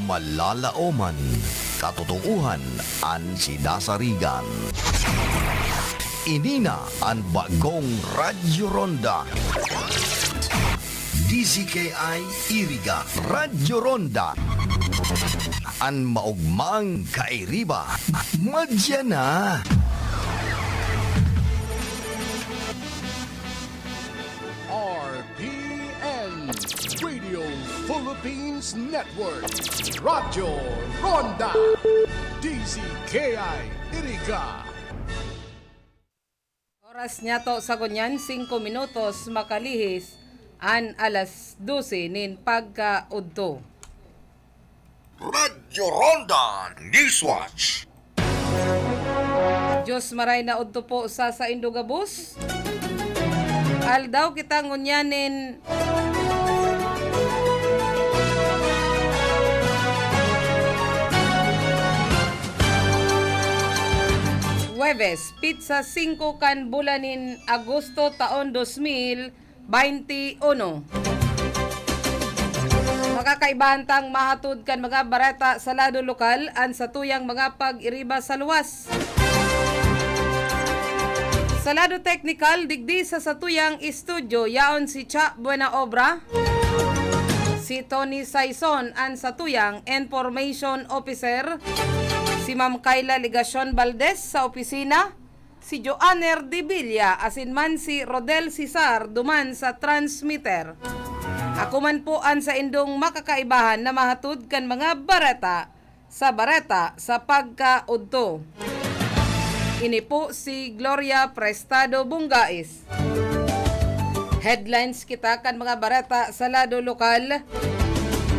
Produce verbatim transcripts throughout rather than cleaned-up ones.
Malalaoman, katotoohan an sinasarigan. Ini na an bagong Radyo Ronda. D Z K I Iriga, Radyo Ronda. An maogmang kairiba, madya na. R P N, Radio Philippines Network, Radyo Ronda, D Z K I Iriga. Oras niyato sa ngunyan, singko minutos makalihis an alas dose nin pagkaudto. Radyo Ronda Newswatch. Diyos maray na udto po sa saindo gabos. Aldaw kita ngunyan nin Huwebes, pitsa singko kan bulan nin Agosto, taon dos mil baynte uno. Makakaibahan tang mahatod kan mga bareta sa lado lokal an satuyang mga pag-iriba sa luwas. Sa lado teknikal, digdi sa satuyang estudyo, yaon si Cha Buenaobra, si Tony Saison an satuyang information officer, si Ma'am Kayla Legacion Valdez sa opisina, si Joanner de Villa asin man si Rodel Cesar duman sa transmitter. Ako man po an saindong makakaibahan na mahatod kan mga bareta sa bareta sa pagkaudto. Ini po si Gloria Prestado Bungais. Headlines kita kan mga bareta sa lado lokal.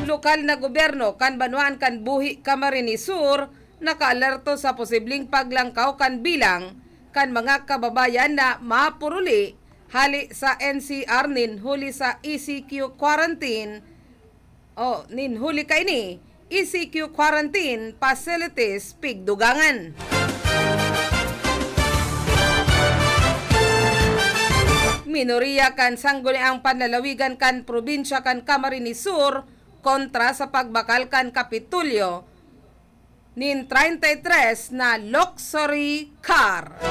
Lokal na gobyerno kan banwaan kan Buhi, Camarines Sur nakaalerto sa posibleng paglangkaw kan bilang kan mga kababayan na mapuruli hale sa N C R nin huli sa E C Q quarantine o nin huli kaini, E C Q quarantine facilities, Pigdugangan. Minoriya kan Sangguniang Panlalawigan kan probinsya kan Camarines Sur kontra sa pagbakal kan Kapitolyo nin treinta y tres na luxury car.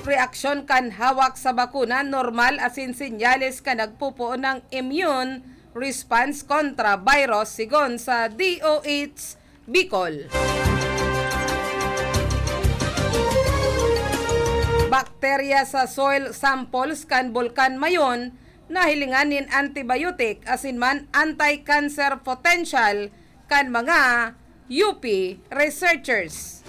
Reaksyon kan hawak sa bakuna, normal asin senyales kan nagpupuon ng immune response kontra virus, sigon sa D O H Bicol. Bakterya sa soil samples kan Bulkan Mayon nahilingan nin antibiotic asin man anti-cancer potential kan mga U P researchers.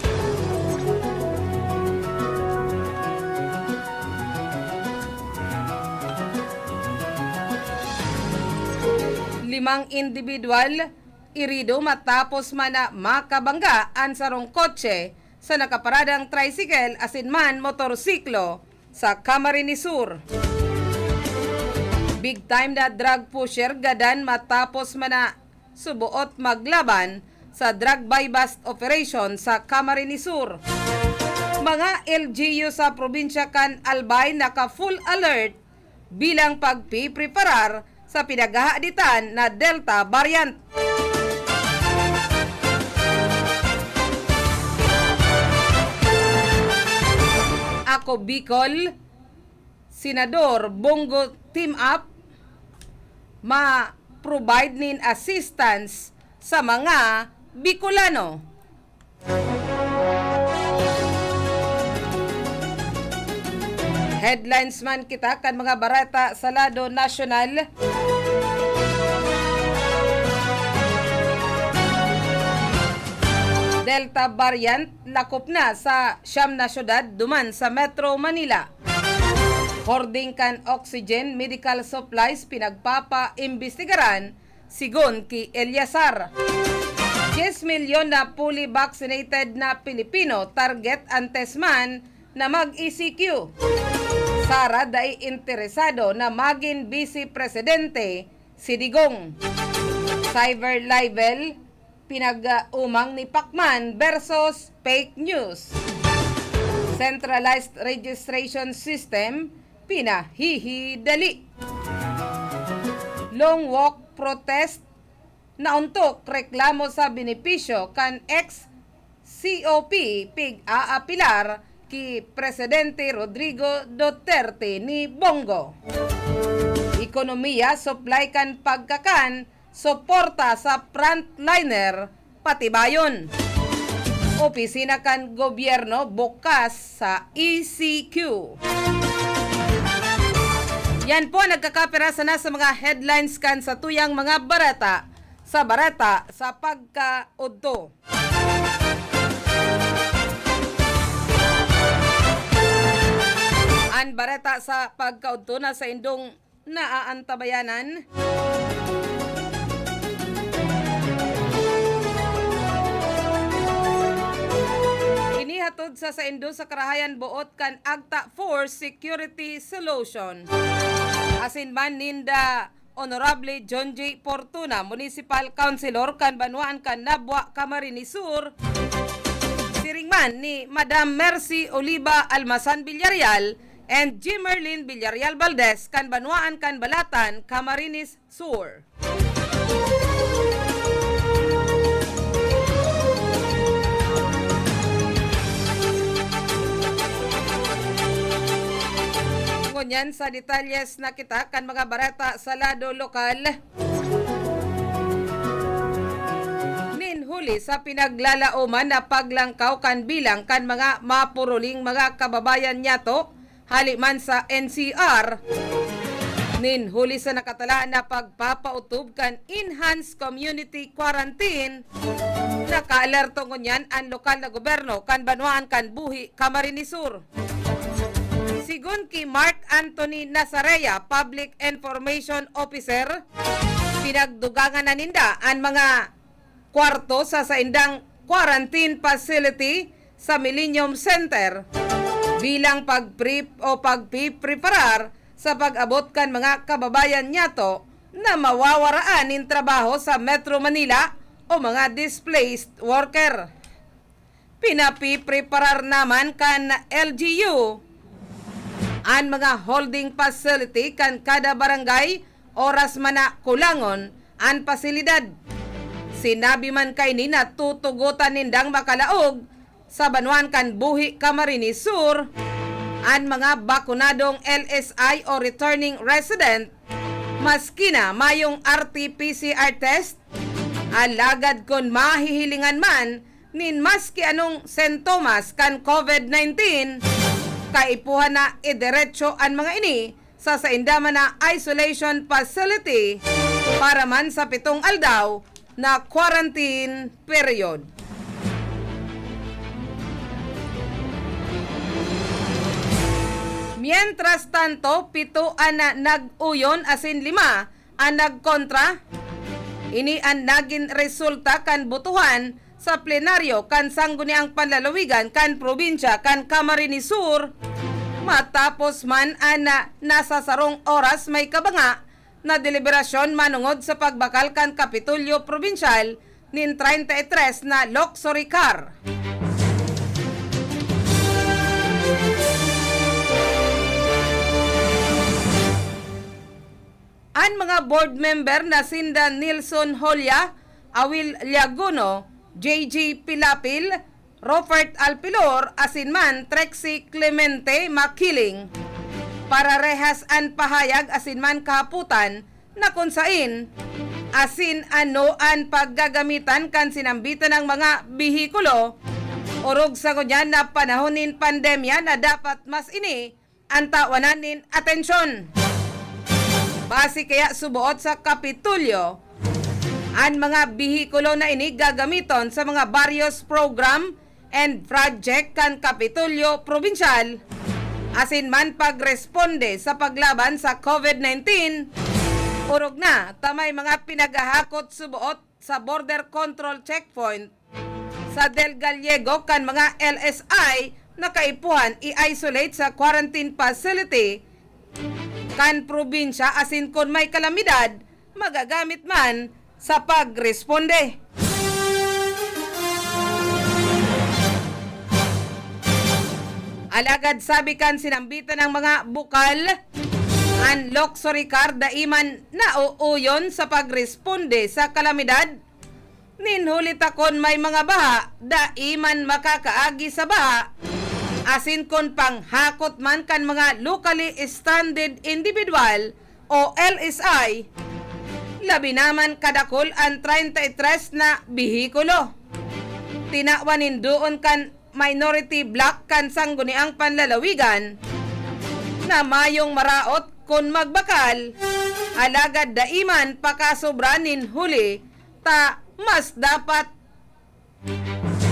Limang indibidwal irido matapos man na makabangga an sarong kotse sa nakaparadang tricycle asin man motorsiklo sa Camarines Sur. Big time na drug pusher gadan matapos man na suboot maglaban sa drug buy-bust operation sa Camarines Sur. Mga L G U sa probinsya kan Albay naka full alert bilang pagpipreparar sa pinaghahaditan na Delta variant. Ako Bicol, Senador Bong Go team up, ma-provide nin assistance sa mga Bicolano. Headlines man kita kan mga bareta sa lado nasyonal. Delta variant lakop na sa siyam na syudad duman sa Metro Manila. Hoarding kan oxygen, medical supplies pinagpapaimbestigaran, sigon ki Eleazar. Diyes milyon na fully vaccinated na Pilipino target antes man na mag-E C Q. Sara dai interesado na magin vice presidente si Digong. Cyber libel, pinag-umang ni Pacman versus fake news. Centralized Registration System, pinahihidali. Long walk protest, naontok reklamo sa benepisyo kan ex C O P pig-aapilar ki Presidente Rodrigo Duterte ni Bongo. Ekonomiya, supply kan pagkakan, suporta sa frontliner, patibayon. Opisina kan gobyerno bukas sa E C Q. Yan po, nagkakapira sana sa mga headlines kan satuyang mga bareta sa Bareta sa Pagkaudto. An bareta sa pagkaudto na saindong naaantabayanan. Inihatod sa saindo sa karahayan boot kan Agta for Security Solution. Asin man ninda Honorable John J Fortuna, Municipal Councilor kan banwaan kan Nabua, Camarines Sur. Siring man ni Madam Mercy Oliva Almasan Villarreal and Jimerlin Villarreal Valdez kan banwaan kan Balatan, Camarines Sur. Ngunyan sa detalyes na kita kan mga bareta sa lado lokal. Nin huli sa pinaglalaoman na paglangkaw kan bilang kan mga mapuruling mga kababayan niyato, hali man sa N C R, nin huli sa nakatalaan na pagpapautob kan enhanced community quarantine, nakaalerto ngunyan an lokal na gobyerno kan banwaan kan Buhi, Camarines Sur. Sigon ki Mark Anthony Nazarea, Public Information Officer, pinagdugangan na ninda an mga kwarto sa saindang quarantine facility sa Millennium Center bilang pagpre-, o pagpipreparar sa pag-abot kan mga kababayan niyato na mawawaraan nin trabaho sa Metro Manila o mga displaced worker. Pinapipreparar naman kan L G U an mga holding facility kan kada barangay, oras man na kulangon an pasilidad. Sinabi man kaini na tutugotan nindang makalaog sa banwaan kan Buhi, Camarines Sur, an mga bakunadong L S I o returning resident, maski na mayong R T P C R test, alagad kun mahihilingan man nin maski anong sintomas kan COVID nineteen, kaipuhan na idiretso an mga ini sa sainda man na isolation facility para man sa pitong aldaw na quarantine period. Mientras tanto, pito an nag-uyon asin lima an nagkontra. Ini an nagin resulta kan botohan sa plenaryo kan Sangguniang Panlalawigan kan probinsya kan Camarines Sur, matapos man an na, nasa sarong oras may kabanga na deliberasyon manongod sa pagbakal kan Kapitolyo Probinsyal nin treinta y tres na luxury car. An mga board member na sinda Nelson Holia, Awil Liaguno, J J Pilapil, Robert Alpilor asin man Trixie Clemente Makiling. Pararehas an pahayag asin man kahapotan na kun sain asin ano an paggagamitan kan sinambitan nang mga behikulo, orog sa ngunyan na panahon nin pandemya na dapat mas ini an tawanan nin atensyon. Base kaya suboot sa Kapitolyo, an mga behikulo na ini gagamiton sa mga baryos program and project kan Kapitolyo Probinsyal, asin man pagresponde sa paglaban sa COVID nineteen, orog na ta may mga pinaghahakot suboot sa border control checkpoint sa Del Gallego kan mga L S I na kaipuhan i-isolate sa quarantine facility kan probinsya asin kun may kalamidad, magagamit man sa pagresponde. Alagad sabi kan sinambitan ng mga bukal, an luxury car dai man nauuyon sa pagresponde sa kalamidad. Nin huli ta kun may mga baha, dai man makakaagi sa baha, asin kun panghakot man kan mga locally stranded individual o L S I, labi na man kadakul an treinta y tres na behikulo. Tinawan nin duon kan minority bloc kan Sangguniang Panlalawigan na mayong maraot kun magbakal, alagad dai man pakasobra nin huli ta mas dapat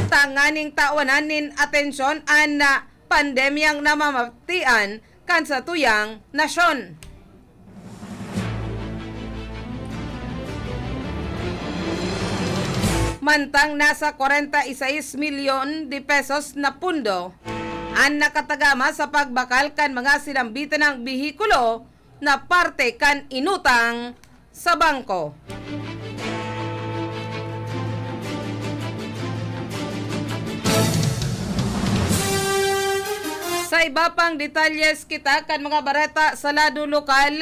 tanganing tawanan nin atensyon an, ah, pandemyang namamatian kan satuyang nasyon. Mantang nasa kwarenta y seis milyon de pesos na pundo an nakatagama sa pagbakal kan mga sinambitan ng behikulo na parte kan inutang sa bangko. Sa iba pang detalles kita kan mga bareta sa lado lokal,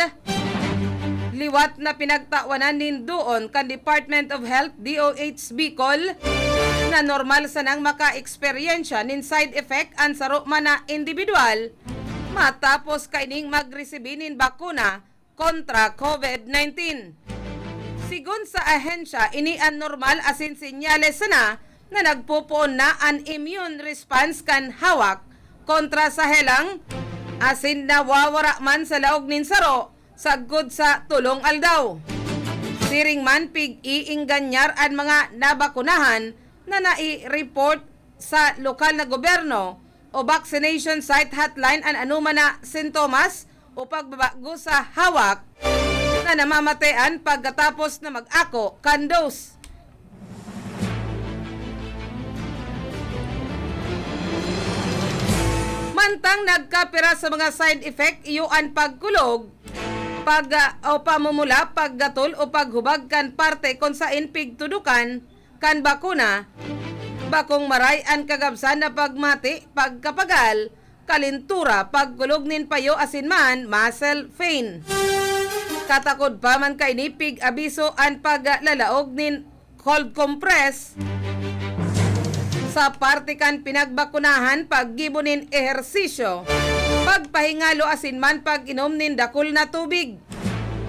liwat na pinagtawanan nin duon kan Department of Health, D O H Bicol, na normal sanang maka-eksperyensya nin side effect an saro man na indibidwal matapos kaining magresibi nin bakuna kontra COVID nineteen. Sigon sa ahensya, ini an normal asin senyales sana na nagpopoon na an immune response kan hawak kontra sa helang asin nawawara man sa laog nin saro sagkod sa tolong aldaw. Siring man, pig-iingganyar an mga nabakunahan na nai-report sa lokal na gobyerno o vaccination site hotline an anoman na sintomas o pagbabago sa hawak na namamatean pagkatapos na mag-ako kan dose. Mantang nagkapira sa mga side effect, iyo an pagkulog, pag, ah, o pamumula, paggatol o paghubag kan parte kun saen pigtudokan kan bakuna, bakong maray an kagabsan na pagmati, pagkapagal, kalentura, pagkulog nin payo asin man muscle pain. Katakod pa man kaini, pig-abiso an paglalaog nin cold compress sa parte kan pinagbakunahan, paggibo nin ehersisyo, pagpahingalo asin man pag-inom nin dakul na tubig.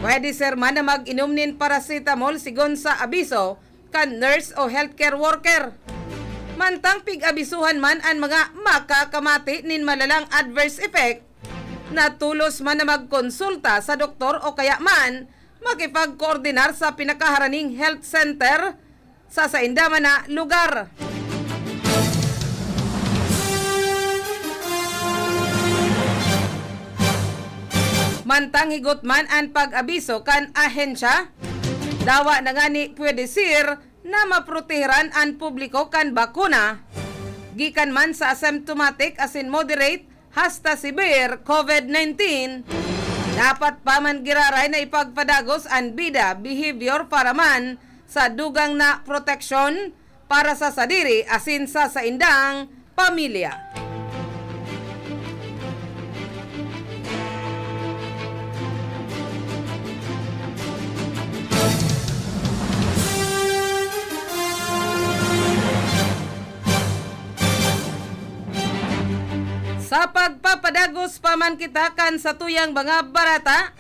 Pwede ser man na mag-inom nin paracetamol sigon sa abiso kan nurse o healthcare worker. Mantang pig-abisuhan man an mga makakamati nin malalang adverse effect, na tolos man na magkonsulta sa doktor o kaya man makipagkoordinar sa pinakaharaning health center sa sainda man na lugar. Mantang higot man an pag-abiso kan ahensya, dawa na ngani pwede ser na maproteheran an publiko kan bakuna, gikan man sa asymptomatic asin moderate hasta severe COVID nineteen, dapat pa man giraray na ipagpadagos an bida, behavior para man sa dugang na proteksyon para sa sadiri asin sa saindang pamilya. Sa pagpapadagos pa man kita kan satuyang mga bareta,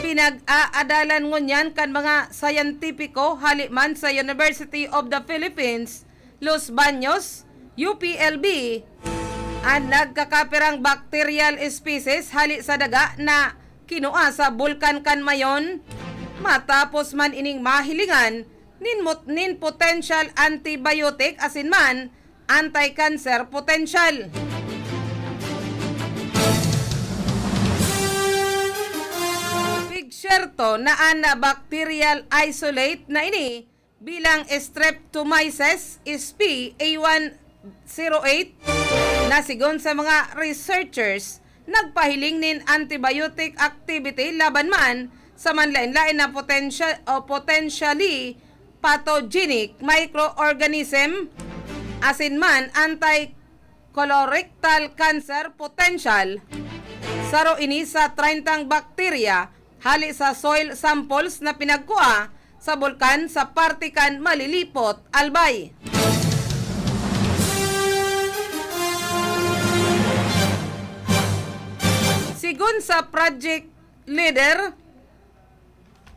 pinag-aadalan ngunyan kan mga siyentipiko hali man sa University of the Philippines, Los Baños, U P L B, an nagkakapirang bacterial species hali sa daga na kinua sa Bulkan kan Mayon, matapos man ining mahilingan nin mot-, nin potential antibiotic asin man anti-cancer potential. Pigsyerto na an bacterial isolate na ini bilang Streptomyces sp A one zero eight na sigon sa mga researchers, nagpahiling nin antibiotic activity laban man sa manlaen-laen na potensya-, o potentially pathogenic microorganism asin man anti- colorectal cancer potential. Saro ini sa treyntang bakterya hali sa soil samples na pinagkua sa bulkan sa parte kan Malilipot, Albay. Sigon sa project leader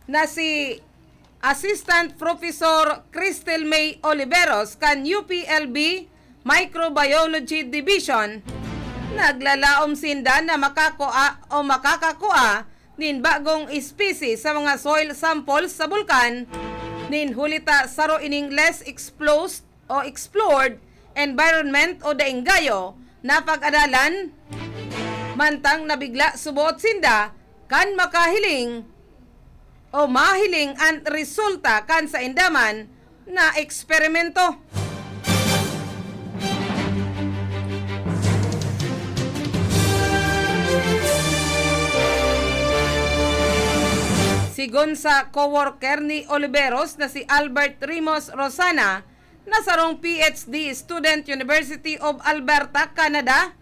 na si Assistant Professor Cristel May Oliveros kan U P L B Microbiology Division, naglalaom sinda na makakua o makakakua nin bagong espesye sa mga soil samples sa bulkan, nin huli ta saro ining less exposed o explored environment o daing gayo na pag-adalan, mantang nabigla suboot sinda kan makahiling o mahiling an resulta kan sainda man na eksperimento. Sigon sa coworker ni Oliveros na si Albert Rimos Rosana, na sarong P H D student, University of Alberta, Canada,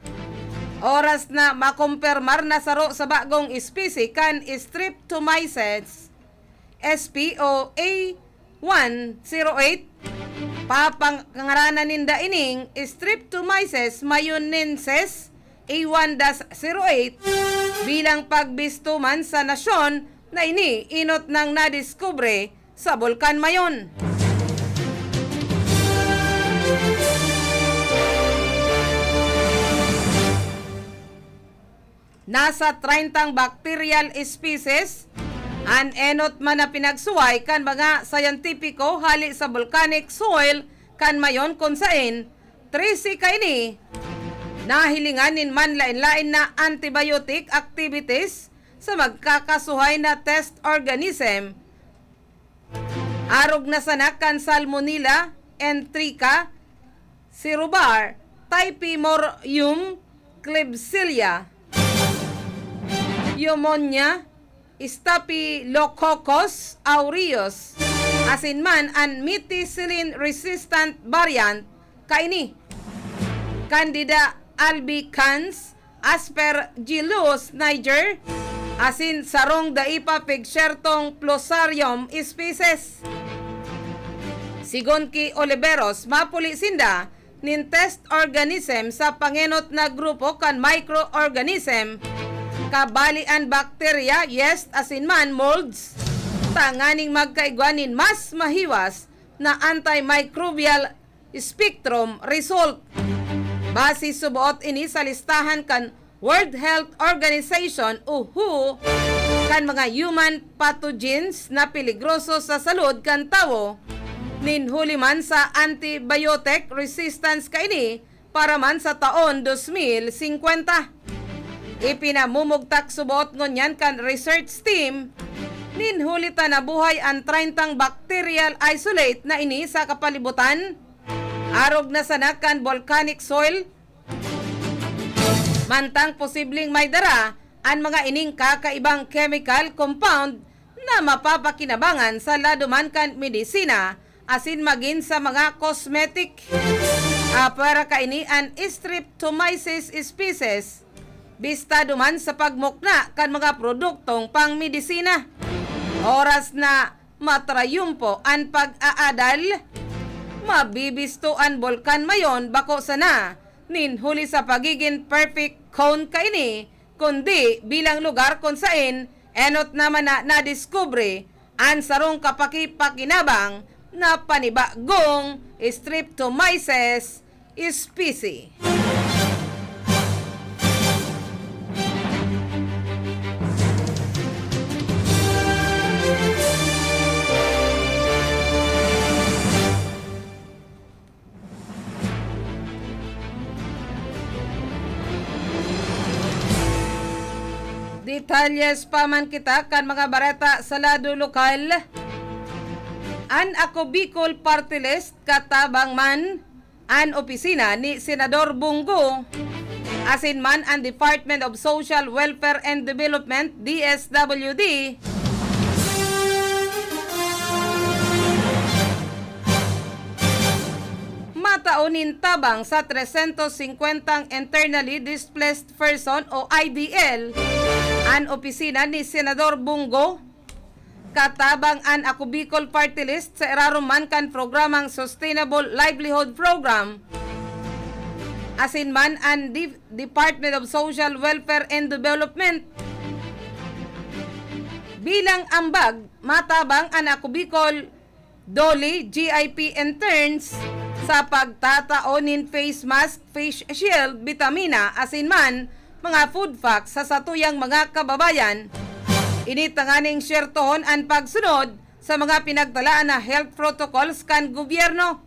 oras na makumpirmar na saro sa bagong espesye kan Streptomyces S P O A one zero eight. Papangaranan ninda ining Streptomyces mayonensis A one dash zero eight bilang pagbisto man sa nasyon na ini enot nang nadiskubre sa Bulkan Mayon. Nasa treyntang bacterial species an enot man na pinagsuway kan mga siyentipiko hali sa volcanic soil kan Mayon, kun saen trese kaini nahilingan nin manlaen-laen na antibiotic activities sa magkakasuhay na test organism. Arog na sana kan Salmonella enterica, Serobar, Typhimurium, Klebsiella, Pneumonia, Staphylococcus aureus, asin man an methicillin-resistant variant kaini, Candida albicans, Aspergillus niger, asin sarong dai pa pigsertong Fusarium species. Sigon ki Oliveros, mapuli sinda nin test organism sa pangenot na grupo kan microorganism, kabali an bakterya, yeast, asin man molds, tanganing magkaigwa nin mas mahiwas na antimicrobial spectrum result. Base suboot ini sa listahan kan World Health Organization o W H O kan mga human pathogens na peligroso sa salud kan tawo, nin huli man sa antibiotic resistance kaini para man sa taon dos mil singkwenta. Ipinamumugtak suboot ngunyan kan research team nin huli ta nabuhay an treyntang bacterial isolate na ini sa kapalibutan, arog na sana kan volcanic soil, mantang posibleng may dara an mga ining kakaibang chemical compound na mapapakinabangan sa lado man kan medisina asin magin sa mga cosmetic. Apwera kaini an Streptomyces species, bistado man sa pagmukna kan mga produktong pangmedisina. Oras na matrayumpo an pag-aadal, mabibisto an Bulkan Mayon bako sana nin huli sa pagigin perfect cone kaini, kundi bilang lugar kun saen enot naman na nadiskubre an sarong kapakipakinabang na panibagong Streptomyces species. Detalyes pa man kita kan mga bareta sa lado lokal. An Ako Bicol Party List, katabang man an opisina ni Senador Bong Go, asin man an Department of Social Welfare and Development, D S W D. Mata o nin tabang sa tresyentos singkwentang internally displaced person o I D L an opisina ni Senador Bong Go, katabang an Ako Bicol Party List sa irarom man kan programang Sustainable Livelihood Program, asin man an Di-, Department of Social Welfare and Development. Bilang ambag, matabang an Ako Bicol DOLE G I P interns sa pagtatao nin face mask, face shield, bitamina, asin man mga food packs sa satuyang mga kababayan. Ini tanganing syertohon an pagsunod sa mga pinagtalaan na health protocols kan gobyerno.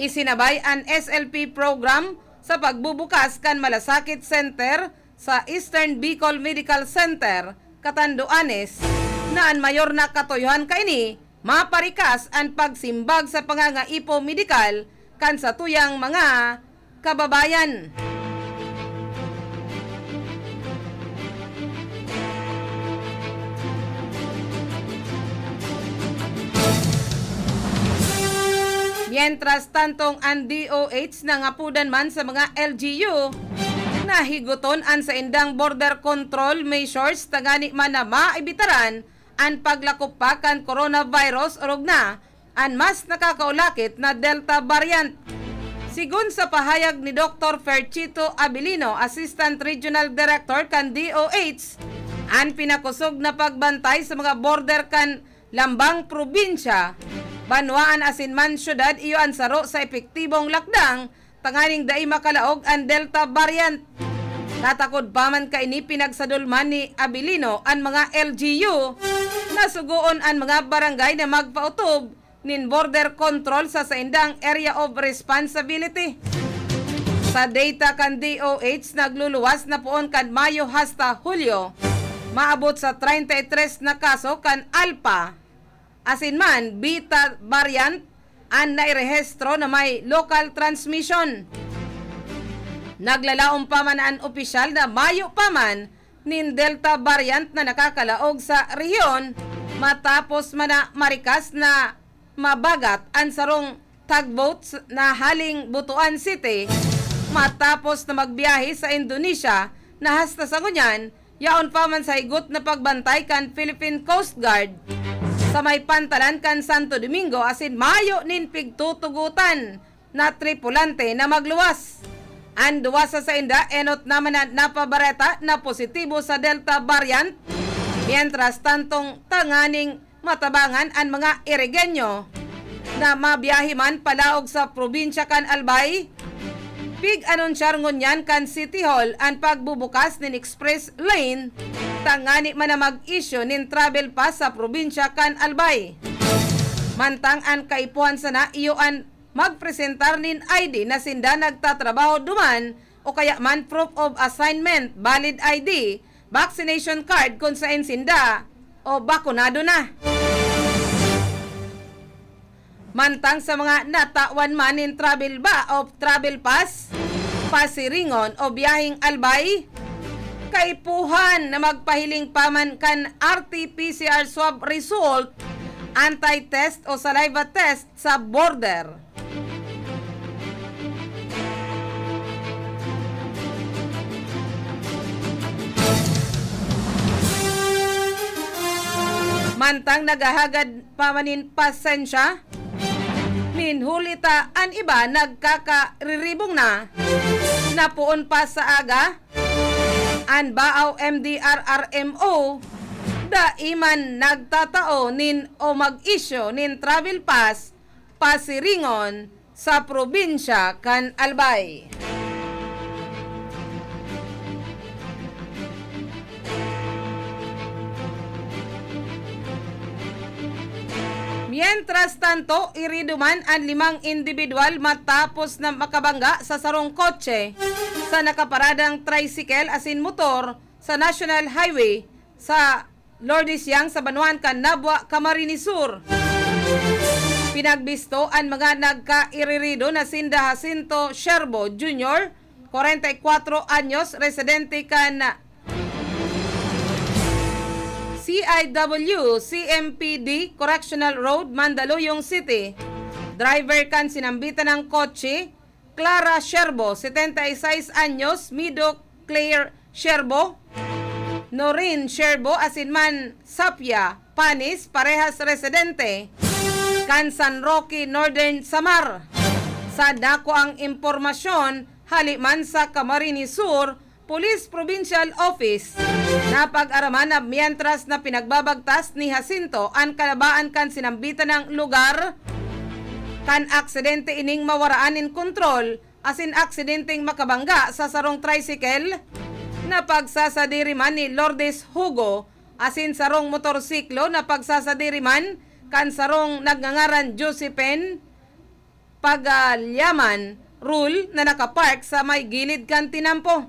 Isinabay an S L P program sa pagbubukas kan Malasakit Center sa Eastern Bicol Medical Center, Catanduanes, na an mayor na katuyohan kaini maparikas an pagsimbag sa pangangaipo medikal kan satuyang mga kababayan. Mientras tantong an D O H nangapodan man sa mga L G U na higoton an saindang border control measures tangani man na maibitaran an paglakop pa kan coronavirus orog na an mas nakakaulakit na Delta variant. Sigon sa pahayag ni Doktor Ferchito Abilino, Assistant Regional Director kan D O H, an pinakosog na pagbantay sa mga border kan lambang probinsya, banwaan asin man syudad iyo an saro sa epektibong lakdang tanganing dai makalaog an Delta variant. Katakod pa man kaini, pinagsadulman ni Abilino an mga L G U na sugoon an mga barangay na magpaotob nin border control sa saindang area of responsibility. Sa data kan D O H, nagluluwas na poon kan Mayo hasta Hulyo, maabot sa treinta y tres na kaso kan Alpha asin man Beta variant an nairehistro na may local transmission. Naglalaom pa man an opisyal na mayo pa man nin Delta variant na nakakalaog sa rehiyon, matapos man na marikas na mabagat an sarong tugboat na haling Butuan City, matapos na magbiyahe sa Indonesia, na hasta sa ngunyan, yaon pa man sa higot na pagbantay kan Philippine Coast Guard sa may pantalan kan Santo Domingo asin mayo nin pigtutugotan na tripulante na magluwas. An duwa sa sainda, enot naman na napabareta na positibo sa Delta variant, mientras tantong tanganing matabangan an mga Irigenyo na mabiyahe man palaog sa probinsya kan Albay. Pig-anunsyar ngunyan kan City Hall an pagbubukas nin express lane tangani man na mag-issue nin travel pass sa probinsya kan Albay. Mantang an kaipuhan sana iyo an magpresentar nin I D na sinda nagtatrabaho duman o kaya man proof of assignment, valid I D, vaccination card kun saen sinda o bakunado na. Mantang sa mga natawan man nin travel ba o travel pass, pasiringon o biyaheng Albay, kaipuhan na magpahiling pa man kan R T P C R swab result, anti-test o saliva test sa border. Mantang naghahagad pa man nin pasensya, nin huli ta an iba nagkakariribong na, na poon pa sa aga, an Baao M D R R M O, dai man nagtatao nin o mag-issue nin travel pass pasiringon sa probinsya kan Albay. Mientras tanto, irido man an limang indibidwal matapos na makabangga sa sarong kotse sa nakaparadang tricycle asin motor sa National Highway sa Lourdes Yang sa banwaan kan Nabua, Camarines Sur. Pinagbisto an mga nagkairirido na sinda Jacinto Siervo Junior, kwarenta y kwatro anyos, residente kan C I W C M P D Correctional Road, Mandaluyong City. Driver kan sinambitan nang kotse, Clara Sherbo, setenta y seis anyos, Mido Claire Sherbo, Noreen Sherbo, asin man Sapia Panis, parehas residente kan San Roque, Northern Samar. Sa nakuang impormasyon, hali man sa Camarines Sur Police Provincial Office, napag-araman na mientras na pinagbabagtas ni Jacinto an kalabaan kan sinambitan nang lugar kan aksidente ining mawaraan nin kontrol asin aksidenteng makabangga sa sarong tricycle na pagsasadiri man ni Lourdes Hugo asin sarong motorsiklo na pagsasadiri man kan sarong nagngangaran Josephine Pagalyaman Rule na nakapark sa may gilid kan tinampo.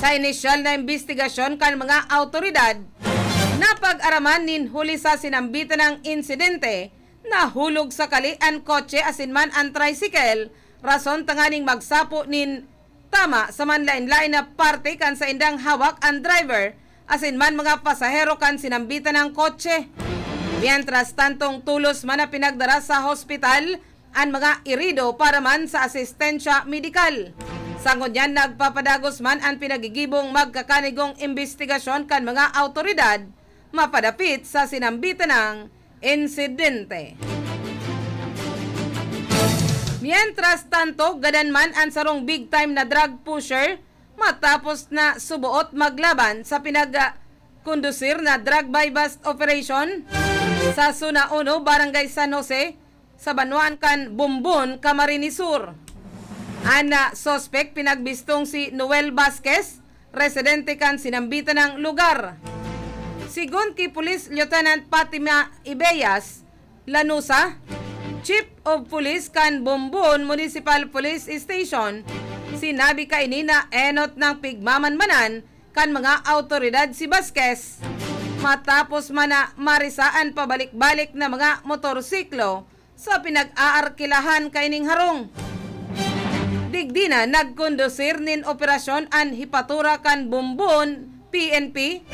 Sa inisyal na imbestigasyon kan mga awtoridad, napag-araman nin huli sa sinambitan nang insidente, nahulog sa kali an kotse asin man an tricycle, rason tanganing magsapo nin tama sa manlaen-laen na parte kan saindang hawak an driver asin man mga pasahero kan sinambitan nang kotse. Mientras tantong, tolos man na pinagdara sa hospital an mga irido para man sa asistensya medikal. Sa ngunyan, nagpapadagos man an pinagigibong magkakanigong imbestigasyon kan mga awtoridad mapadapit sa sinambitan nang insidente. Mientras tanto, gadan man an sarong big time na drug pusher matapos na suboot maglaban sa pinagkondusir na drug buy-bust operation sa Zona Uno, Barangay San Jose, sa banwaan kan Bombon, Camarines Sur. An, ah, suspek pinagbistong si Noel Vasquez, residente kan sinambitan nang lugar. Sigon ki Police Lieutenant Fatima Ibeas Lanusa, Chief of Police kan Bombon Municipal Police Station, sinabi kaini na enot nang pigmamanmanan kan mga awtoridad si Vasquez matapos man na marisa an pabalik-balik na mga motorsiklo sa pinag-aarkilahan kaining harong. Digdi na nagkondusir nin operasyon an hepatura kan Bombon P N P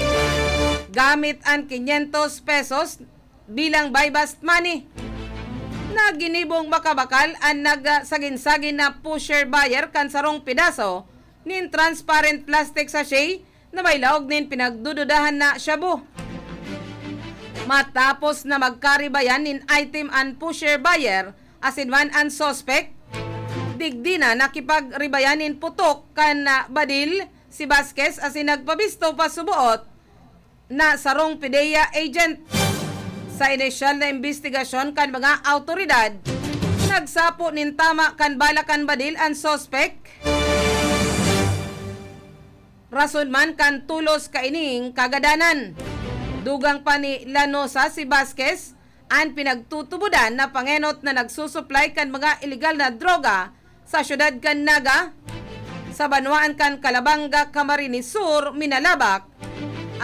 gamit an quinientos pesos bilang buy-bust money. Naginibong makabakal an nagsagin-sagin na pusher buyer kan sarong pedaso nin transparent plastic sachet na may laog nin pinagdududahan na shabu. Matapos na magkaribayan nin item an pusher buyer asin man an suspek, digdi na nakipagribayan nin putok kan, ah, badil si Vasquez asin nagpabisto pa suboot na sarong PDEA agent. Sa inisyal na imbestigasyon kan mga awtoridad, nagsapo nin tama kan bala kan badil an suspek. Rason man kan tolos kaining kagadanan. Dugang pa ni Lanosa, si Vasquez an pinagtutubodan na pangenot na nagsusuplay kan mga iligal na droga sa siyudad kan Naga, sa banwaan kan Calabanga, Camarines Sur, Minalabac,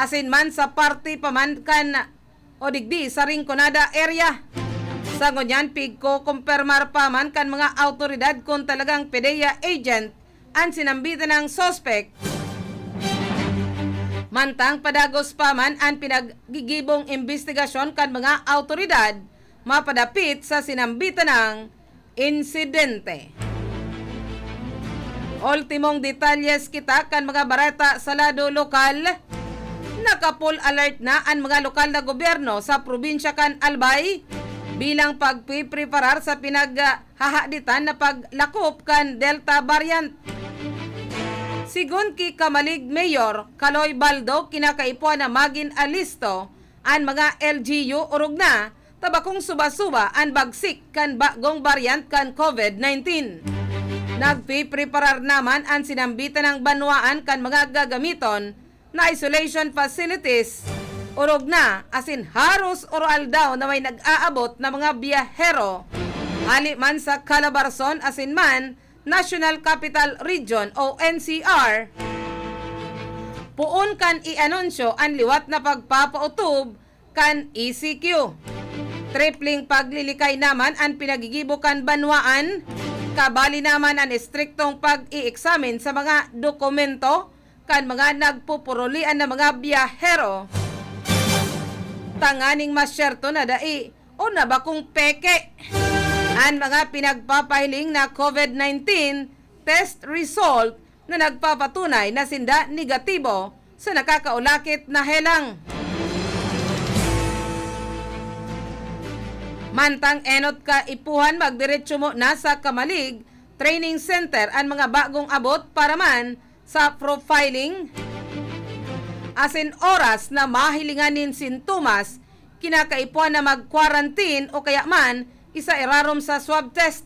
asin man sa parte pa man kan o digdi sa Rinconada area. Sa ngunyan, pigkokompirmar pa man kan mga awtoridad kun talagang PDEA agent an sinambitan nang suspek. Mantang padagos pa man an pinaggigibong imbestigasyon kan mga awtoridad mapadapit sa sinambitan nang insidente. Ultimong detalyes kita kan mga bareta sa lado lokal. Naka-full alert na an mga lokal na gobyerno sa probinsya kan Albay bilang pagpipreparar sa pinaghahaditan na paglakop kan Delta variant. Sigon ki Camalig Mayor Caloy Baldo, kinakaipuhan na magin alisto an mga L G U orog na ta bakong suba-suba an bagsik kan bagong variant kan COVID nineteen. Nagpipreparar naman an sinambitan nang banwaan kan mga gagamiton na isolation facilities, orog na asin haros oro-aldaw na may nag-aabot na mga biyahero, hali man sa Calabarzon asin man National Capital Region o N C R. Poon kan i-anunsyo an liwat na pagpapautob kan E C Q. Tripling paglilikay naman an pinagigibo kan banwaan, kabali naman an estriktong pag-i-eksamin sa mga dokumento kan mga nagpupurulian na mga biyahero, tanganing masyerto na dai o nabakong peke an mga pinagpapahiling na COVID nineteen test result na nagpapatunay na sinda negatibo sa nakakaulakit na helang. Mantang enot kaipuhan magdiretso mo na sa Kamalig Training Center an mga bagong abot para man sa profiling, asin oras na mahilingan nin sintomas, kinakaipuhan na mag-quarantine o kaya man isa irarom sa swab test.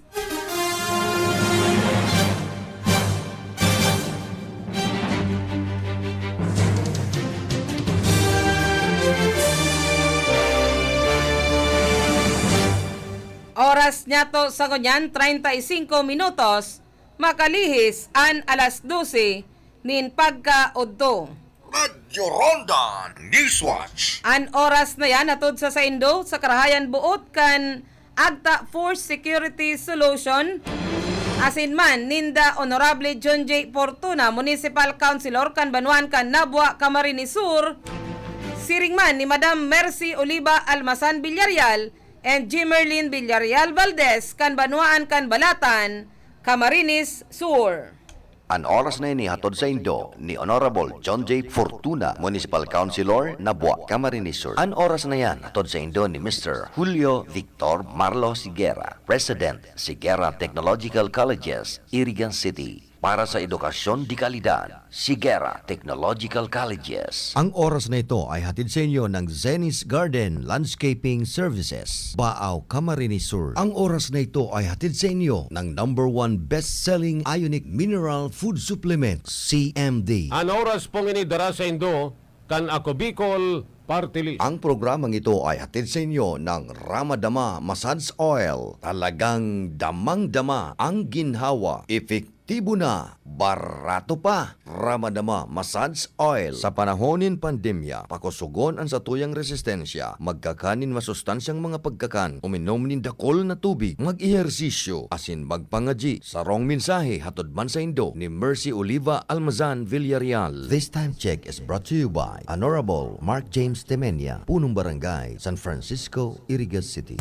Oras niyato sa ngunyan, treinta y cinco minutos, makalihis an alas dose nin pagkaodto. Radyo Ronda Newswatch. An oras na yan hatod sa saindo sa karahayan boot kan Agta Force Security Solution, asin man ninda Honorable John J Fortuna, Municipal Councilor kan banwaan kan Nabua, Camarines Sur, siring man ni Madam Mercy Oliva Almasan Villarreal and Jimerlin Villarreal Valdez kan banwaan kan Balatan, Camarines Sur. An oras na ini hatod saindo ni Honorable John J Fortuna, Municipal Councilor, Nabua, Camarines Sur. An oras na yan hatod saindo ni Mister Julio Victor Marlo Sigera, President, Sigera Technological Colleges, Iriga City. Para sa edukasyon de kalidad, Sigera Technological Colleges. Ang oras na ito ay hatid sa inyo ng Zenny's Garden Landscaping Services, Baao, Camarines Sur. Ang oras na ito ay hatid sa inyo ng number one best-selling ionic mineral food supplement, C M D. An oras pong ini dara saindo kan Ako Bicol Party List. Ang programang ito ay hatid sa inyo ng Ramadama Massage Oil. Talagang damang-dama ang ginhawa, epektibo na, barato pa. Ramadama Massage Oil. Sa panahon nin pandemya, pakosogon an satuyang resistensya. Magkakan nin masustansyang mga pagkakan, uminom nin dakul na tubig, mag-ehersisyo, asin magpangadyi. Sarong mensahe hatod man saindo ni Mercy Oliva Almazan Villarreal. This time check is brought to you by Honorable Mark James Temenia, Punong Barangay, San Francisco, Iriga City.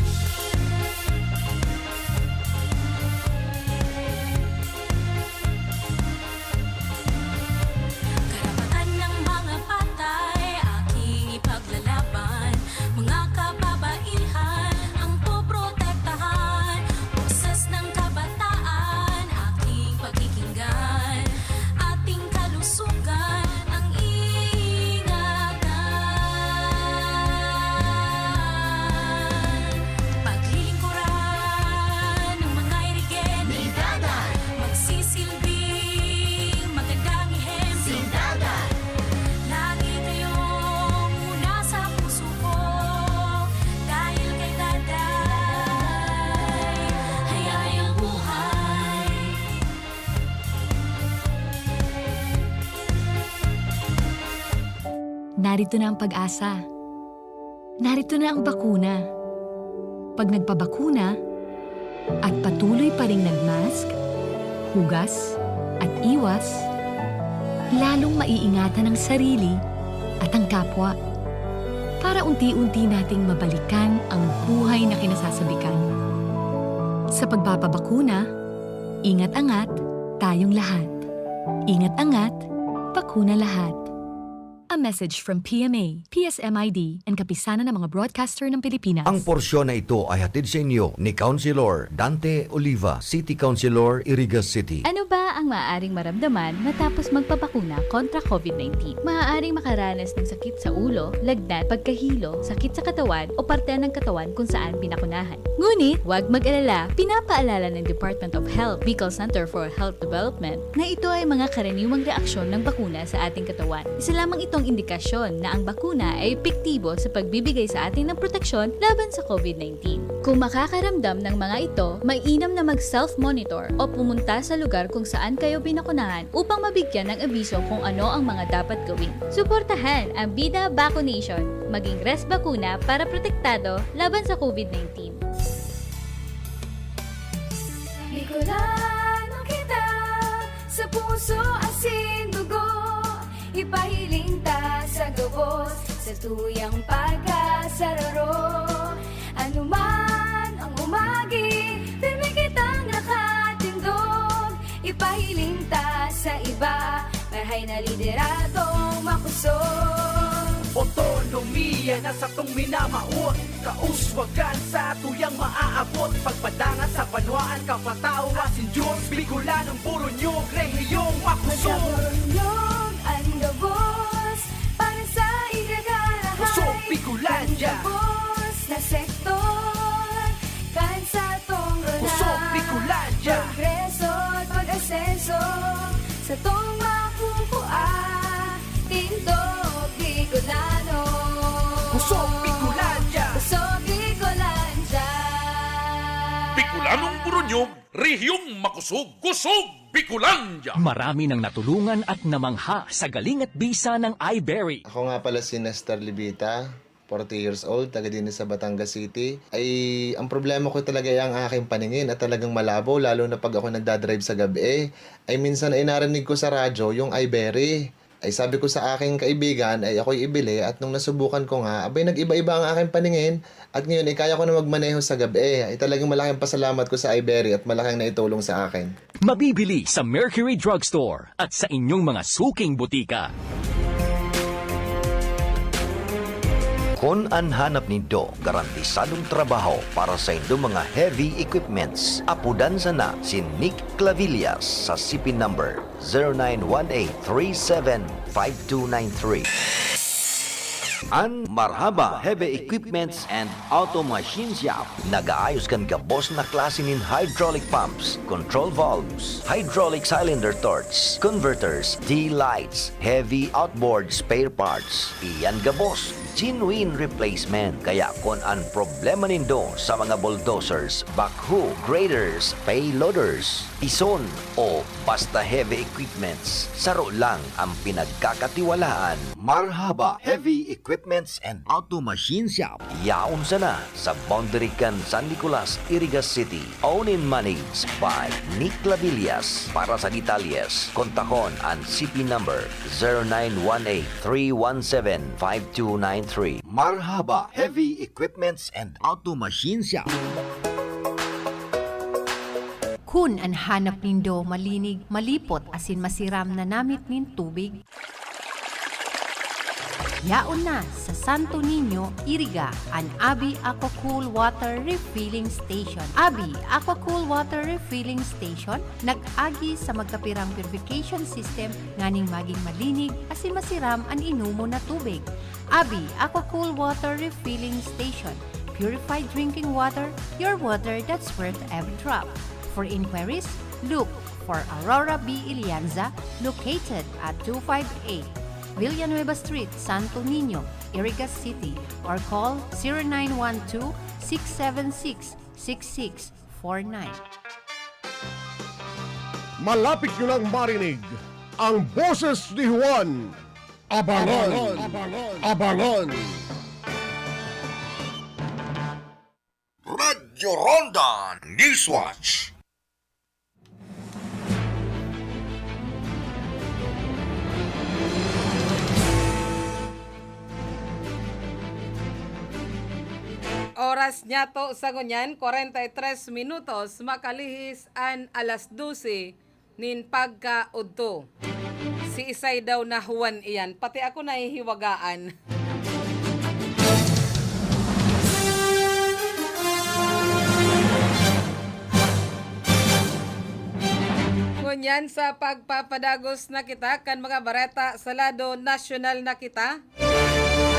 Karapatan ng mga patay, aking ipaglalaban. Mga kababaihan, ang poprotektahan. Boses ng kabataan, aking pakikinggan. Ating kalusugan, ang ingatan. Paglilingkuran ng mga irigen. Ni Daday. Magsisilbing magandang ehemplo. Si Daday. Lagi kayong una sa puso ko. Dahil kay Daday, hayahayang buhay. Narito na ang pag-asa. Narito na ang bakuna. Pag nagpabakuna at patuloy pa ring nagmask, hugas, at iwas, lalong maiingatan ang sarili at ang kapwa, para unti-unti nating mabalikan ang buhay na kinasasabikan. Sa pagpapabakuna, ingat-angat tayong lahat. Ingat-angat, bakuna lahat. A message from P M A, P S M I D, and Kapisanan ng mga Broadcaster ng Pilipinas. Ang porsyon na ito ay hatid sa inyo ni Councilor Dante Oliva, City Councilor, Iriga City. Ano ba ang maaaring maramdaman matapos magpabakuna kontra COVID nineteen? Maaaring makaranas ng sakit sa ulo, lagnat, pagkahilo, sakit sa katawan o parte ng katawan kung saan binakunahan. Ngunit, huwag mag-alala, pinapaalala ng Department of Health, Bicol Center for Health Development, na ito ay mga karaniwang reaksyon ng bakuna sa ating katawan. Isa lamang itong indikasyon na ang bakuna ay epektibo sa pagbibigay sa atin ng proteksyon laban sa COVID nineteen. Kung makakaramdam ng mga ito, mainam na mag-self-monitor o pumunta sa lugar kung saan kayo binakunahan upang mabigyan ng abiso kung ano ang mga dapat gawin. Suportahan ang Bida Vaccination. Maging res bakuna para protektado laban sa COVID nineteen. Bicolano kita, sa puso, asin, dugo. Ipahiling ta sa gabos, sa tuyang pagkasararo. Anuman ang umagi, pirmi kitang nakatindog. Ipahiling ta sa iba, may hay na lideradong makosog. Otonomiya na satong minamawot, kauswagan sa tuyang maaabot, pagpadangat sa banwaan, kapataw asin Diyos. Bicolanong Boronyog, rehiyong makosog. Boronyog an gabos para sa igagarahay. Kusog Bicolandia. Kan gabos na sektor, kan satong rona. Kusog Bicolandia. Progreso at pag-asenso, satong makukua, tindog Bicolano. Kusog Bicolandia. Kusog Bicolandia. Bicolanong Boronyog, rehiyong makosog, kusog Bicolandia. Marami nang natulungan at namangha sa galing at bisa ng iBerry. Ako nga pala si Nestor Libita, forty years old, taga din sa Batangas City. Ay, ang problema ko talaga ay ang aking paningin at talagang malabo, lalo na pag ako nagdadrive sa gabi. Ay, minsan ay narinig ko sa radyo yung iBerry. Ay, sabi ko sa aking kaibigan, ay ako'y ibili, at nung nasubukan ko nga, abay, nag-iba-iba ang aking paningin, at ngayon, ay kaya ko na magmaneho sa gabi. Ay, talagang malaking pasalamat ko sa iBerry at malaking naitulong sa akin. Mabibili sa Mercury Drugstore at sa inyong mga suking butika. Kun an hanap nindo garantisadong trabaho para sa indo mga heavy equipments, apodan sana si Nick Clavillas sa C P number zero nine one eight three seven five two nine three. An Marhaba Heavy Equipments and Auto Machine Shop nag-aayos kan gabos na klase nin hydraulic pumps, control valves, hydraulic cylinder torch, converters, D-lights, heavy outboard spare parts. Iyan gabos, genuine replacement. Kaya kun an problema nindo sa mga bulldozers, backhoe, graders, payloaders, pison, o basta heavy equipments, saro lang ang pinagkakatiwalaan. Marhaba Heavy Equipments and Auto Machine Shop. Yaon sana sa boundary kan San Nicolas, Iriga City. Owned and managed by Nick Clavillas. Para sa detalyes, kontakon an C P number zero nine one eight three one seven five two nine three. Marhaba Heavy Equipments and Auto Machine Shop. Kun an hanap nindo malinig, malipot asin masiram na namit nin tubig, yaon na sa Santo Niño, Iriga, an Abi Aquacool Water Refilling Station. Abi Aquacool Water Refilling Station nag-agi sa magkapirang purification system nganing magin malinig asin masiram an inomon na tubig. Abi Aquacool Water Refilling Station. Purified drinking water, your water that's worth every drop. For inquiries, look for Aurora B Ilianza, located at two five eight Villanueva Street, Santo Niño, Iriga City, or call zero nine one two, six seven six, six six four nine. Malapit nyo nang marinig ang boses ni Juan. Abangan! Abangan! Abangan! Radyo Ronda Newswatch. Oras niyato sa ngunyan, kwarenta y tres minutos, makalihis an alas dose nin pagkaudto. Siisay daw na Juan iyan? Pati ako nahihiwagaan. Ngunyan sa pagpapadagos na kita kan mga bareta sa lado nasyonal na kita.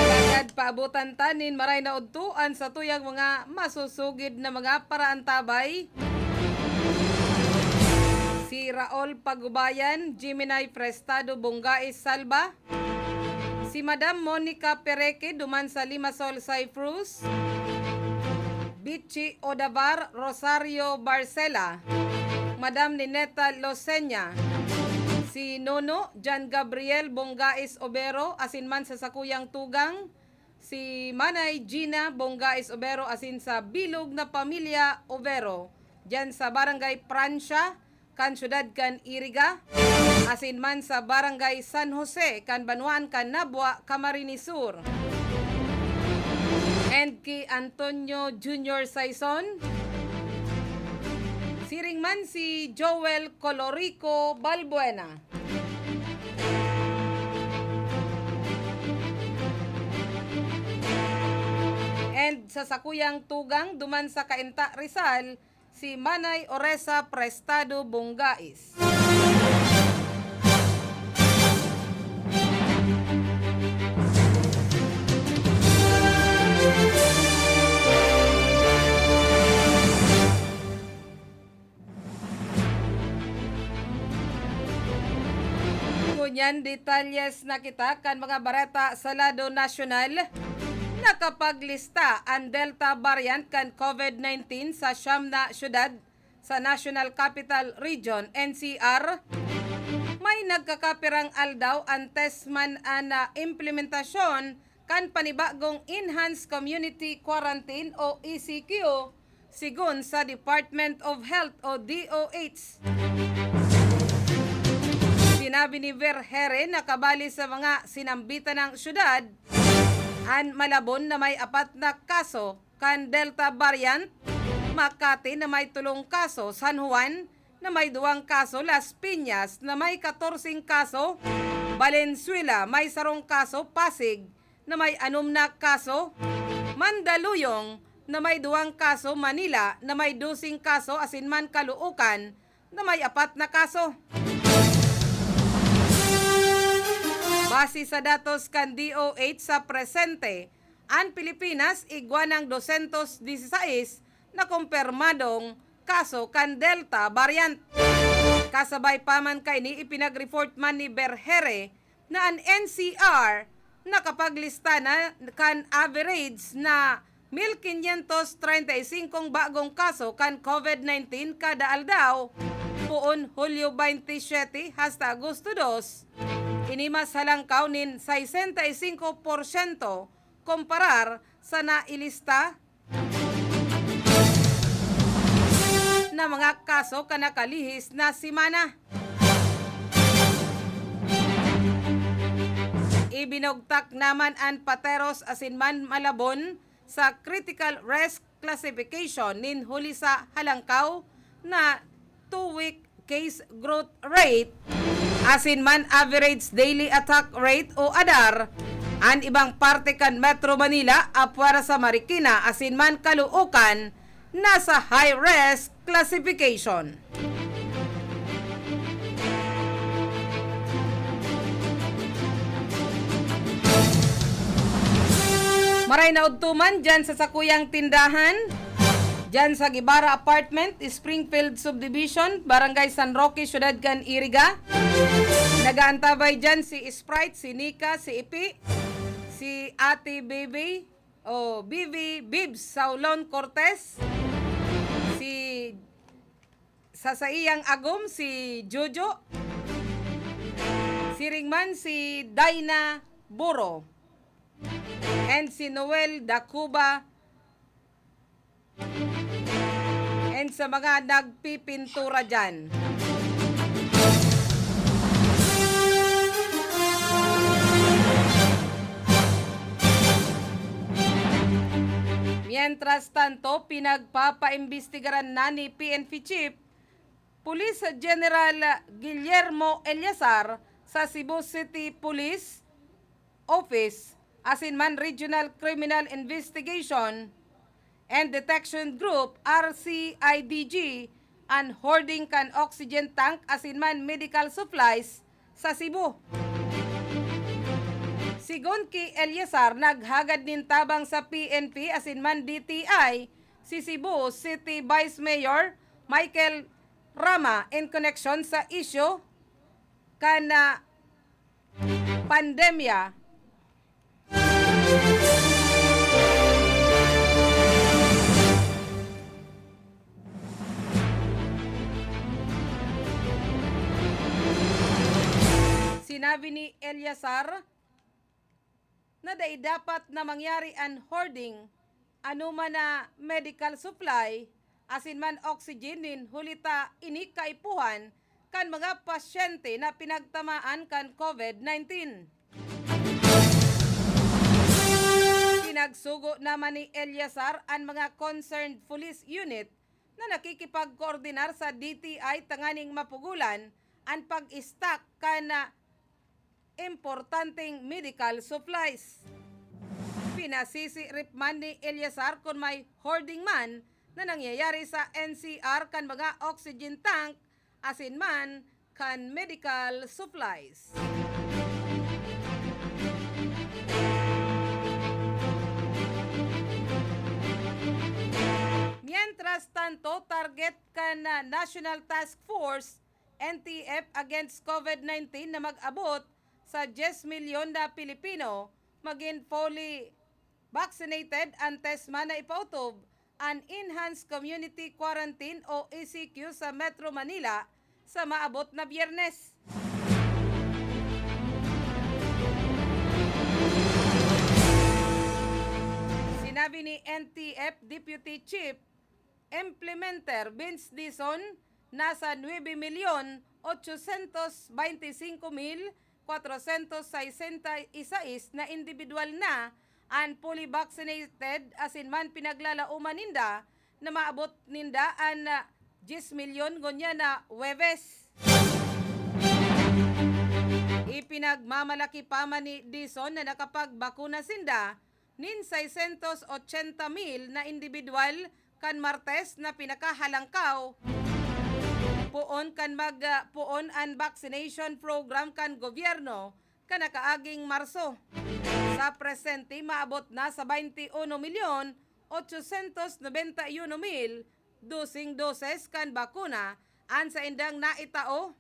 Alagad paabotan ta nin maray na udto an satuyang mga masusugid na mga paraantabay. Si Raul Pagubayan, Gemini Prestado Bongais Salva, si Madam Monica Pereque duman sa Limassol, Cyprus, Bichi Odavar, Rosario Barcela, Madam Nineta Losenya, si Nono Jan Gabriel Bongais Obero, asin man sa sakuyang tugang, si Manay Gina Bongais Obero asin sa bilog na pamilya Obero, diyan sa Barangay Prancia, kan siyudad kan Iriga, asin man sa Barangay San Jose, kan banwaan kan Nabua, Camarines Sur. And ki Antonio Junior Saison. Siring man si Joel Colorico Balbuena. And sa sakuyang tugang duman sa Cainta, Rizal, si Manay Oresa Prestado Bongais. Ngunyan, detalyes na kita kan mga bareta sa lado nasyonal. Nakapaglista an Delta variant kan COVID nineteen sa siyam na syudad sa National Capital Region, N C R. May nagkakapirang aldaw antes man an, ah, implementasyon kan panibagong Enhanced Community Quarantine o E C Q, sigon sa Department of Health o D O H. Sinabi ni Vergeire na kabali sa mga sinambitan ng syudad, an Malabon na may apat na kaso kan Delta variant, Makati na may tolong kaso, San Juan na may duwang kaso, Las Piñas na may katorseng kaso, Valenzuela may sarong kaso, Pasig na may anom na kaso, Mandaluyong na may duwang kaso, Manila na may doseng kaso, asin man Caloocan na may apat na kaso. Base sa datos kan D O H sa presente, an Pilipinas igwa nang dosyentos disisais na kumpirmadong kaso kan Delta variant. Kasabay pa man kaini, ipinag-report man ni Vergeire na an N C R nakapaglista na kan average na mil quinientos treinta y cinco bagong kaso kan COVID nineteen kada aldaw, poon Hulyo veintisiete hasta Agosto dos. Ini mas halangkaw nin sesenta y cinco porsyento komparar sa nailista na mga kaso kan nakalihis na semana. Ibinugtak naman an Pateros asin man Malabon sa critical risk classification nin huli sa halangkaw na two-week case growth rate asin man average daily attack rate o adar. An ibang parte kan Metro Manila, apwera sa Marikina asin man Caloocan, nasa high risk classification. Maray na udto man dyan sa sakuyang tindahan, dyan sa Guevara Apartment, Springfield Subdivision, Barangay San Roque, Siyudad kan Iriga. Nag-aantabay dyan si Sprite, si Nika, si Ipi, si Ate Baby, o Bibi Bibs Saulon Cortez, si sa saiyang agom si Jojo, siring man si Daina Buro, and si Noel Dacuba, and sa mga nagpipintura dyan. Mientras tanto, pinagpapaimbestigaran na ni P N P Chief Police General Guillermo Eleazar sa Cebu City Police Office asin man Regional Criminal Investigation and Detection Group, R C I D G, an hoarding kan oxygen tank asin man medical supplies sa Cebu. Sigon ki Eleazar, naghagad nin tabang sa P N P asin man D T I si Cebu City Vice Mayor Michael Rama in connection sa isyu kan, ah, pandemya. Sinabi ni Eleazar na dai dapat na mangyari an hoarding anoman na medical supply asin man oxygen nin huli ta ini kaipuhan kan mga pasyente na pinagtamaan kan COVID nineteen. Nagsugo naman ni Eleazar an mga concerned police unit na nakikipagkoordinar sa D T I tanganing mapugolan an pag-stock kan, ah, importanteng medical supplies. Pinasisirip man ni Eleazar kun may hoarding man na nangyayari sa N C R kan mga oxygen tank asin man kan medical supplies. Mientras tanto, target kan, ah, National Task Force, N T F, against COVID nineteen na mag-abot sa diyes milyon na Pilipino magin fully vaccinated antes man na ipautob an Enhanced Community Quarantine o E C Q sa Metro Manila sa maabot na Biyernes. Sinabi ni N T F Deputy Chief Implementer Vince Dizon, nasa nuebe milyon ochocientos veinticinco mil cuatrocientos sesenta y seis na indibidwal na an fully vaccinated asin man pinaglalaoman ninda na maabot ninda an, ah, diyes milyon ngunyan na Huwebes. Ipinagmamalaki pa man ni Dizon na nakapagbakuna sinda nin seiscientos ochenta mil na indibidwal kan Martes na pinakahalangkaw, poon kan mag, ah, poon an vaccination program kan gobyerno kan nakaaging Marso. Sa presente, maabot na sa baynte uno milyon ochocientos nobenta y uno mil doseng doses kan bakuna an saindang naitao.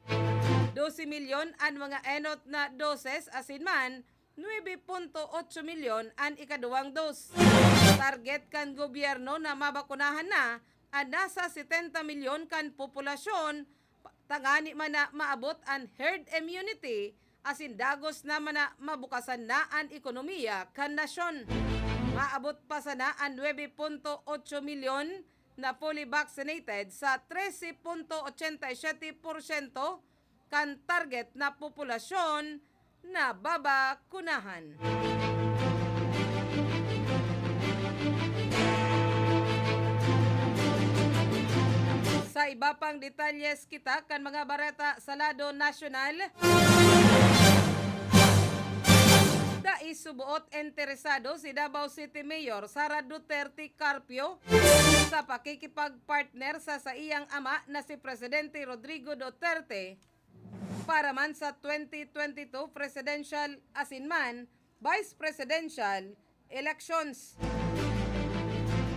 Dose milyon an mga enot na doses asin man nuebe punto otso milyon an ikaduwang dos. Target kan gobyerno na mabakunahan na an nasa setenta milyon kan populasyon, pa-, tangani man na maabot an herd immunity, asin dagos naman na mabukasan na an ekonomiya kan nasyon. Maabot pa sana an nuebe punto otso milyon na fully vaccinated sa trese punto ochenta y siyete porsyento kan target na populasyon na babakunahan. Sa iba pang detalyes kita kan mga bareta sa lado nasyonal, dai suboot interesado si Davao City Mayor Sara Duterte Carpio sa pakikipagpartner sa saiyang ama na si Presidente Rodrigo Duterte para man sa twenty twenty-two presidential asin man vice presidential elections.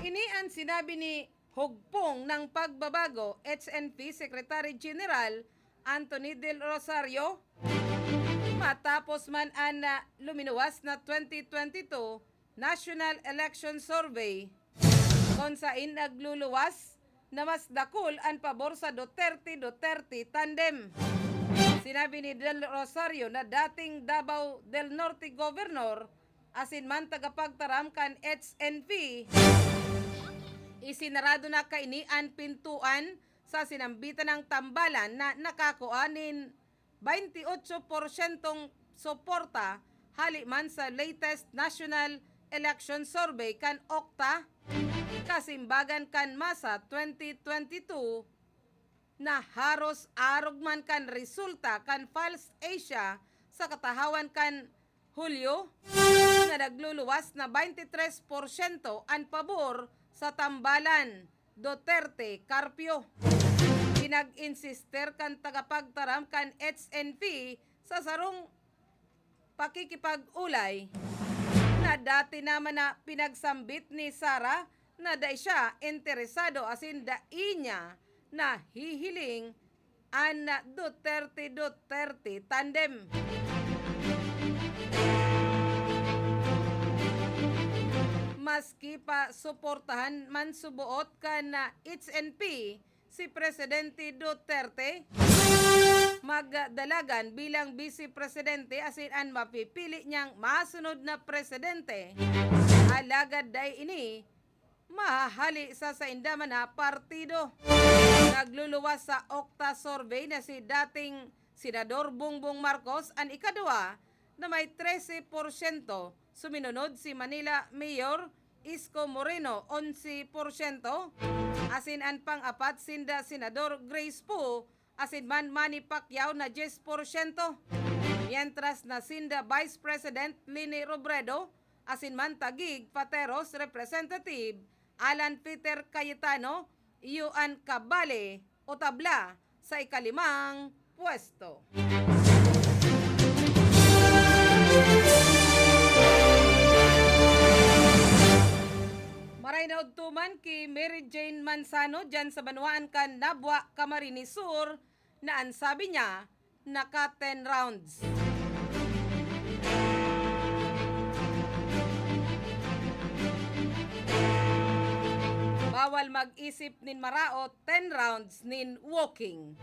Ini an sinabi ni Hugpong ng Pagbabago, H N P Secretary General Anthony Del Rosario, matapos man an, ah, luminuwas na twenty twenty-two National Election Survey, kun sain nagluluwas na mas dakul an pabor sa Duterte-Duterte tandem. Sinabi ni Del Rosario na dating Davao del Norte Governor asin man tagapagtaram kan H N P, isinarado na kaini an pintuan sa sinambitan nang tambalan na nakakua nin baynte otso porsyentong suporta hali man sa latest National Election Survey kan OCTA, kasimbagan kan MASA twenty twenty-two, na haros arog man kan resulta kan Pulse Asia sa katahawan kan Hulyo, na nagluluwas na baynte tres porsyento an pabor sa tambalan Duterte-Carpio. Pinag-insister kan tagapagtaram kan H N P sa sarong pakikipag-olay na dati naman na pinagsambit ni Sara na dai siya interesado asin dai niya nahihiling an Duterte-Duterte tandem. Maski pa suportahan man suboot kan H N P si Presidente Duterte, magdalagan bilang Vice Presidente asin an mapipili niyang masunod na presidente. Alagad dai ini mahahali sa sainda man na partido. Nagluluwas sa OCTA survey na si dating Senador Bongbong Marcos an ikaduwa na may trese porsyento Suminunod si Manila Mayor Isko Moreno, onse porsyento, asin an pang-apat sinda Senador Grace Poe asin man Manny Pacquiao na dyes porsyento. Mientras na sinda Vice President Leni Robredo asin man Taguig Pateros Representative Alan Peter Cayetano iyo an kabale o tabla sa ikalimang pwesto. Maray na udto man ki Mary Jane Manzano diyan sa banwaan kan Nabua, Camarines Sur, na an sabi niya, naka ten rounds. Bawal mag-isip nin maraot, ten rounds nin walking.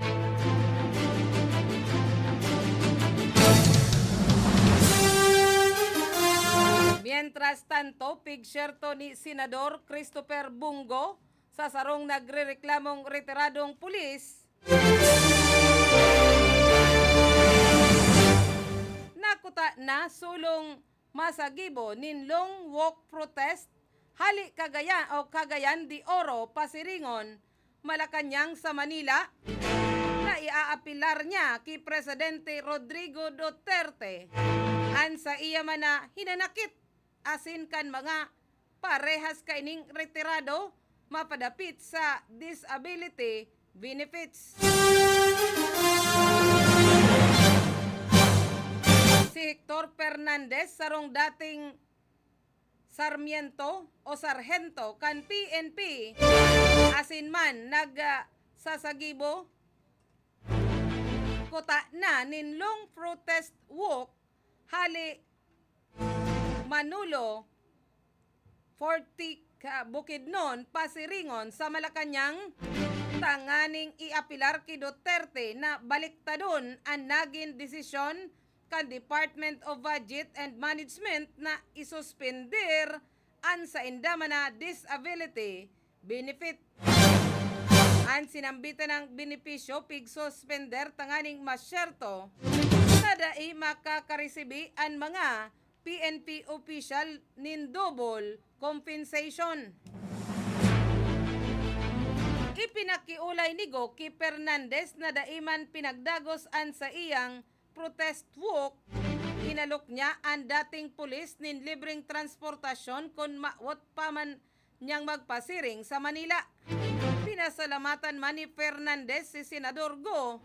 Mientras tanto, pigsyerto ni Senador Christopher Bong Go sa sarong nagrereklamong retiradong pulis na kuta na solong masagibo nin long walk protest hali Cagayan o Cagayan de Oro, Pasiringon, Malacañang sa Manila, na iaapilar niya ki Presidente Rodrigo Duterte an saiya man na hinanakit asin kan mga parehas kaining retirado mapadapit sa disability benefits. Si Hector Fernandez, sarong dating sarmiento o sarhento kan P N P, asin man nag, ah, sasagibo, kuta na nin long protest walk hali Manolo, forty ka Bukidnon, Pasiringon sa Malacañang, tanganing iapilar ki Duterte na baliktadon an nagin desisyon kan Department of Budget and Management na isuspender an sainda man na disability benefit. An sinambitan nang benepisyo pigsuspender tanganing masyerto na dai makakaresibi an mga P N P opisyal nin double compensation. Ipinakiolay ni Go ki Fernandez na dai man pinagdagos an saiyang protest walk. Inalok niya an dating pulis nin libreng transportasyon kun mawot pa man niyang magpasiring sa Manila. Pinasalamatan man ni Fernandez si Senador Go.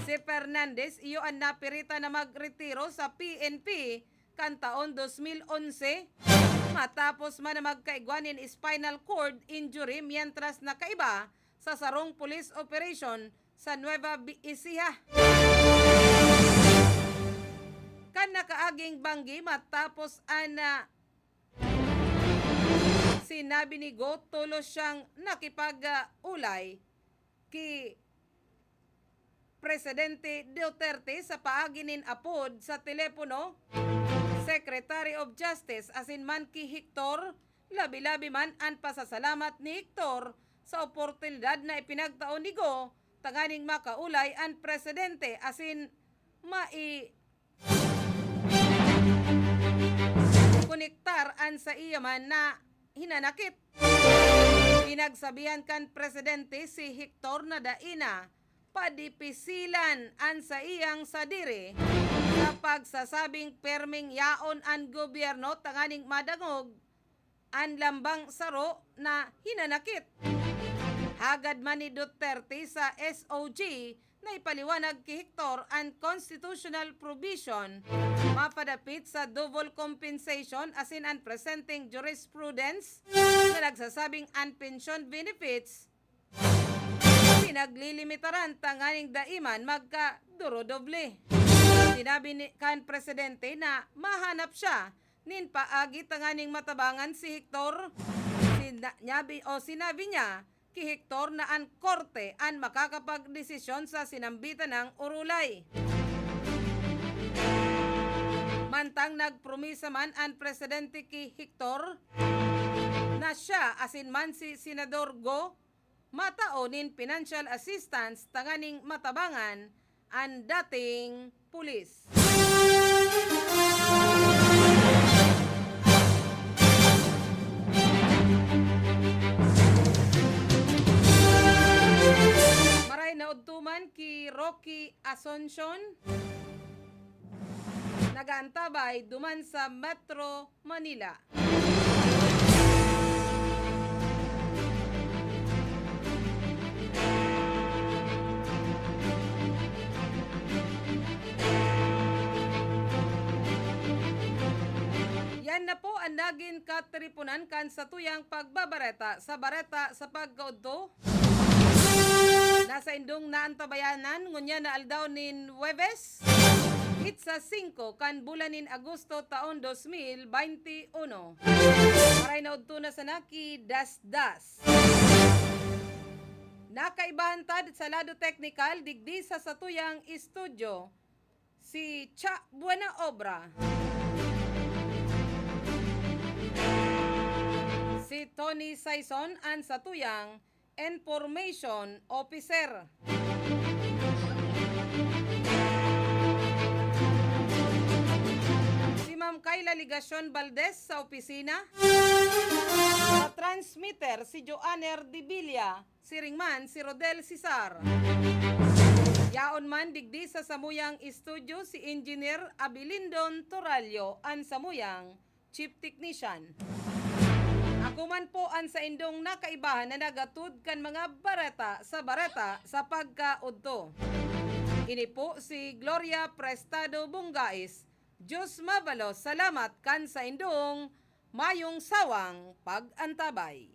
Si Fernandez iyo an napiritan na magretiro sa P N P kan taon dos mil onse, matapos man na magkaigwa nin spinal cord injury mientras nakaiba sa sarong police operation sa Nueva Bi-, Ecija. Kan nakaaging banggi matapos an, ah, sinabi ni Go, tolos siyang nakipag-ulay ki Presidente Duterte sa paagi nin apod sa telepono, Secretary of Justice asin man ki Hector, labi-labi man an pasasalamat ni Hector sa oportunidad na ipinagtao ni Go tanganing makaulay an presidente asin mai- konektar an saiya man na hinanakit. Pinagsabihan kan presidente si Hector na dai na padipisilan an saiyang sadiri sa pagsasabing perming yaon an gobyerno tanganing madangog an lambang saro na hinanakit. Hagad man ni Duterte sa S O G na ipaliwanag ki Hector an constitutional provision mapadapit sa double compensation asin an presenteng jurisprudence na nagsasabing an pension benefits pinaglilimitaran tanganing dai man magkadurodoble. Sinabi ni, kan presidente na mahanap siya nin paagi tanganing matabangan si Hector. Sina-, nyabi o sinabi niya ki Hector na an korte an makakapagdesisyon sa sinambitan nang urulay. Mantang nagpromisa man an presidente ki Hector na siya asin man si Senador Go matao nin financial assistance tanganing matabangan an dating pulis. Rocky Asuncion, nag-aantabay duman sa Metro Manila. Yan na po an nagin katripunan kan satuyang pagbabareta sa Bareta sa Pagkaudto. Nasa indong naantabayanan, ngunyan na aldaw nin Huwebes, itsa singko kan bulan nin Agosto taon dos mil baynte uno. Maray na udto na sana ki Dasdas. Nakaibahan ta sa lado teknikal digdi sa satuyang estudyo, si Cha Buena Obra, si Tony Saison an satuyang Information Officer, si Ma'am Kayla Legacion Valdez sa opisina, sa transmitter si Joanner Divilla, siring man si Rodel Cesar. Yaon man digdi sa samuyang estudyo si Engineer Abilindon Torallo, an samuyang Chief Technician. Ako man po an saindong nakaibahan na naghatod kan mga bareta sa Bareta sa Pagkaudto. Ini po si Gloria Prestado Bungais. Diyos mabalos salamat kan saindong mayong sawang pag-antabay.